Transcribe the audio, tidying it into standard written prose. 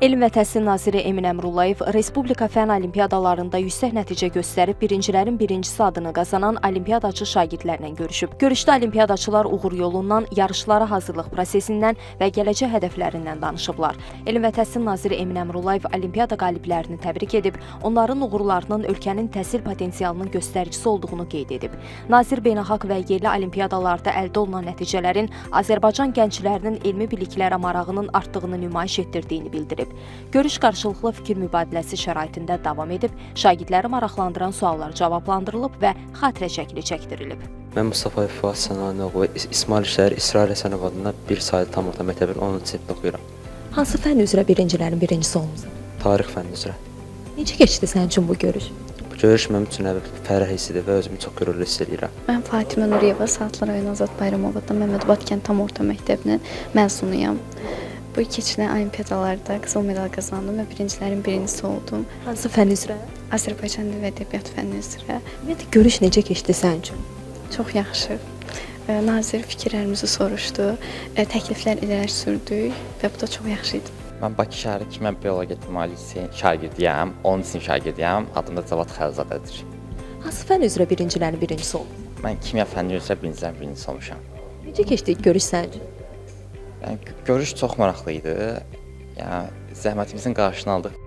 Elm və Təhsil naziri Emin Əmrullayev Respublika fənn olimpiadalarında yüksək nəticə göstərib birincilərin birincisi adını qazanan olimpiyadaçı şagirdlərlə görüşüb. Görüşdə olimpiyadaçılar uğur yolundan, yarışlara hazırlıq prosesindən və gələcək hədəflərindən danışıblar. Elm və Təhsil naziri Emin Əmrullayev olimpiyada qaliblərini təbrik edib, onların uğurlarının ölkənin təhsil potensialının göstəricisi olduğunu qeyd edib. Nazir beynəlxalq və yerli olimpiadalarda əldə olunan nəticələrin Azərbaycan gənclərinin elmi biliklərə marağının artdığını nümayiş etdirdiyini bildirib. Görüş qarşılıqlı fikir mübadiləsi şəraitində davam edib, şagirdləri maraqlandıran suallar cavablandırılıb və xatirə şəkli çəkdirilib. Mən Mustafayev Fuad Sənanioğlu, İsmail şəhər İsrail Həsənov adına bir saylı tam orta məktəbin 10-cu sinifdə oxuyuram. Hansı fənn üzrə birincilərin birincisi olmusan? Tarix fənni üzrə. Necə keçdi sənin üçün bu görüş? Bu görüş mənim üçün əlbəttə fərəh hissidir və özümü çox qürurlu hiss edirəm. Mən Fatimə Nuriyeva, Saatlı rayonu Azad Bayramovada Məmmədov kənd tam orta məktəbinin məzunuyam. Bu keçirilən olimpiadalarda qızıl medal qazandım və birincilərin birincisi oldum. Hansı fənn üzrə? Azərbaycan dili və ədəbiyyat fənni üzrə. Ümumiyyətlə görüş necə keçdi sənin üçün? Çox yaxşı. Nazir fikirlərimizi soruşdu, təkliflər irəli sürdük və bu da çox yaxşı idi. Mən Bakı şəhəri Kimya Biologiya Ictimai Liseyin şagirdiyəm, 10-cu sinif şagirdiyəm. Adım da Cavad Xəlilzadədir. Hansı fənn üzrə birincilərin birincisi oldun? Mən kimya fənni üzrə birincilərin birincisi olmuşam. Necə keçdi görüş sənin üçün? Yəni görüş çox maraqlı idi. Yəni zəhmətimizin qarşılığını aldıq.